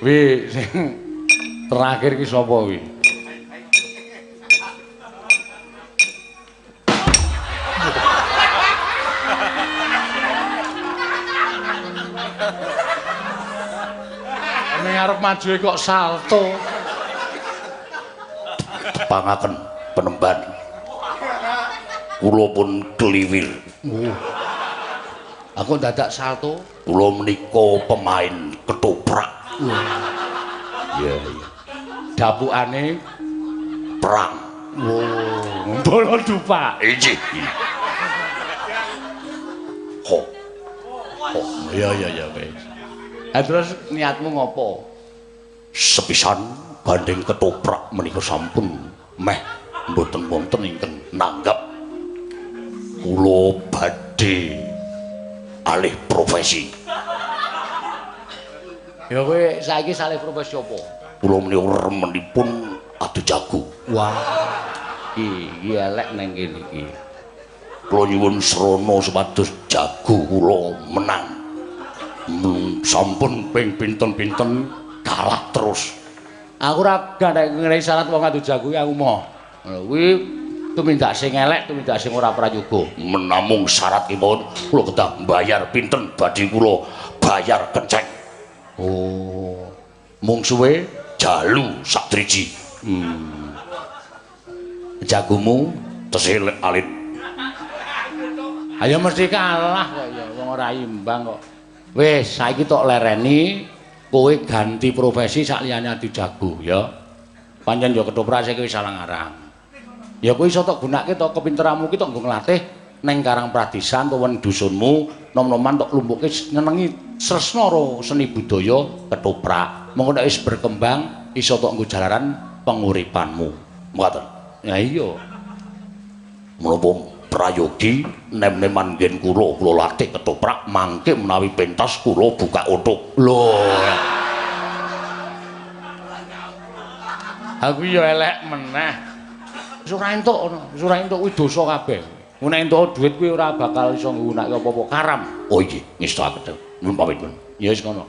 Wi sing terakhir ki sapa wi? Ning arep maju kok salto. Tepangaken penemban. Kula pun kliwir. Aku dadak salto. Kula menika pemain ketoprak. Iya, iya. Dapukane perang. Oh, bola dupa. Inggih. Ho. Ho. Iya, iya, iya, wis. Ha terus niatmu ngopo? Sepisan gandeng ketoprak menika sampun meh mboten wonten ingkang nanggap. Kula badhe alih profesi. Ya kowe saiki salih profesi apa? Kula menika remenipun adu jago. Wah. Iki elek nang kene iki. Kula nyuwun srana supados jago kula menang. Sampun ping pinten-pinten kalah terus. Aku ora gandeng ngenehi syarat wong adu jago kuwi aku moh. Kuwi tumindak sing elek, tumindak sing ora prayoga. Menamung syarat kemawon kula kedah mbayar pinten badhe kula bayar kenceng. Oh. Mungsuhe jalu sak driji. Jagomu tesih alit. Ayo mesti kalah kok ya wong ora imbang kok. Wis saiki tok lereni kowe ganti profesi sak liyane adu jago ya. Pancen ya ketoprak saiki wis salah ngarang. Ya kowe iso tok gunake to kepinteranmu ki tok nggo nglatih ning Karang Pradisan utawa dusunmu nom-noman tok lumpuke nyenengi sresna karo seni budaya ketoprak. Mengko nek wis berkembang iso tok nggo jalaran penguripanmu. Mekaten. Ya iya. Menapa prayogi nem-neman nggen kula, kula latih ketoprak mangke menawi pentas kula buka otok. Lho. Aku ya elek meneh. Wis ora entuk ngono, wis ora entuk kuwi dosa kabeh. Nek entuk dhuwit kuwi ora bakal iso nggunakake apa-apa karam. Oh iya, ngestakaken. Nyuwun pamit. Ya wis ngono.